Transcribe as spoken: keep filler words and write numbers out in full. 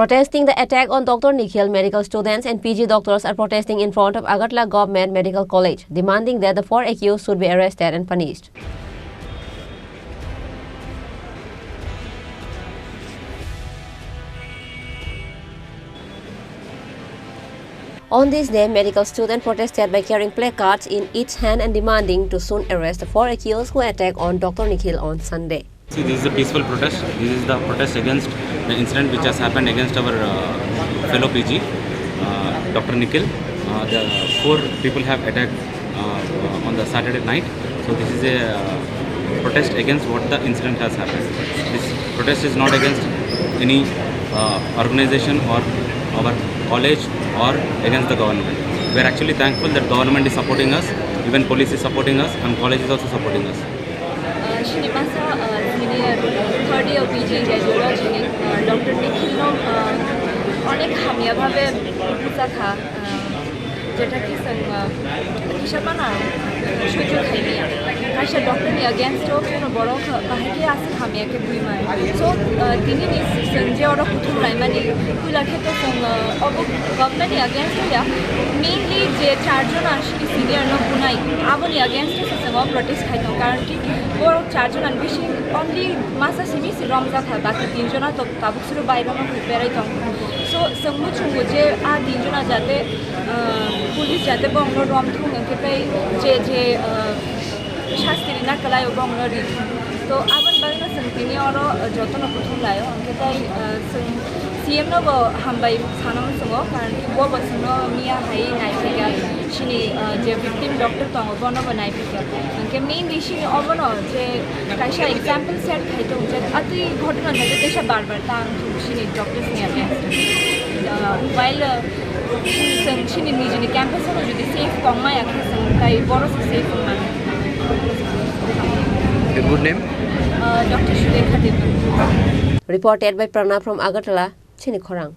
Protesting the attack on Doctor Nikhil, medical students and P G doctors are protesting in front of Agartala Government Medical College, demanding that the four accused should be arrested and punished. On this day, medical student protested by carrying placards in each hand and demanding to soon arrest the four accused who attacked on Doctor Nikhil on Sunday. See, this is a peaceful protest. This is the protest against the incident which has happened against our, uh, fellow P G, uh, Doctor Nikhil. Uh, the four people have attacked, uh, on the Saturday night. So this is a, uh, protest against what the incident has happened. This protest is not against any, uh, organization or our college or against the government. We are actually thankful that government is supporting us, even police is supporting us, and college is also supporting us. Uh, chini masa, uh, senior third year P G radiology ni, uh, Doctor Nikhil no, uh, onek hamya bhabe bujakha, uh, jeta ki chwng, uh, kisa phano soijo khaimaya. Kaisa doctor ni against o kuno borok bahai khe aswk hamya khe bui mano. So, uh, tini ni chwng je oro kuthum laimani puila khe to chwng, uh, obo government ni against o ya, mainly je char jona chini senior no bunai, aboni against o se chwng o protest khai tongo, karon ki borok char jona ni bising only masa simi se romjak kha, baki tin jona to tabuk suru bairano khe berai tong. So, chwng muchungo je a tin jona jate, uh, police jate bongno romthung, hwnkhe tei je, je, uh, sasti rina kwlaio bongno rithung. To aboni bagwino chwng tini oro, uh, jotono kuthum laio, hwnkhe tei, uh, chwng C M no bo hambai sana muchungo, karon ki bo bo chwngno miya hai naiphaikha, chini, uh, je victim doctor tongo, bono bo naiphaikha. Hwnkhe mainly chini obono je kaisa example set khai tong je atwi ghotona jaga kaisa bar bar tang thung chini doctors ni against. Uh, while, uh, chwng chini nijini campus o jodi safe tong maya khe chwng tai boro se safe wng mano. Your good name? Uh, Doctor Sudekha Debbarma. Reported by Prana from Agartala, Chini Khorang.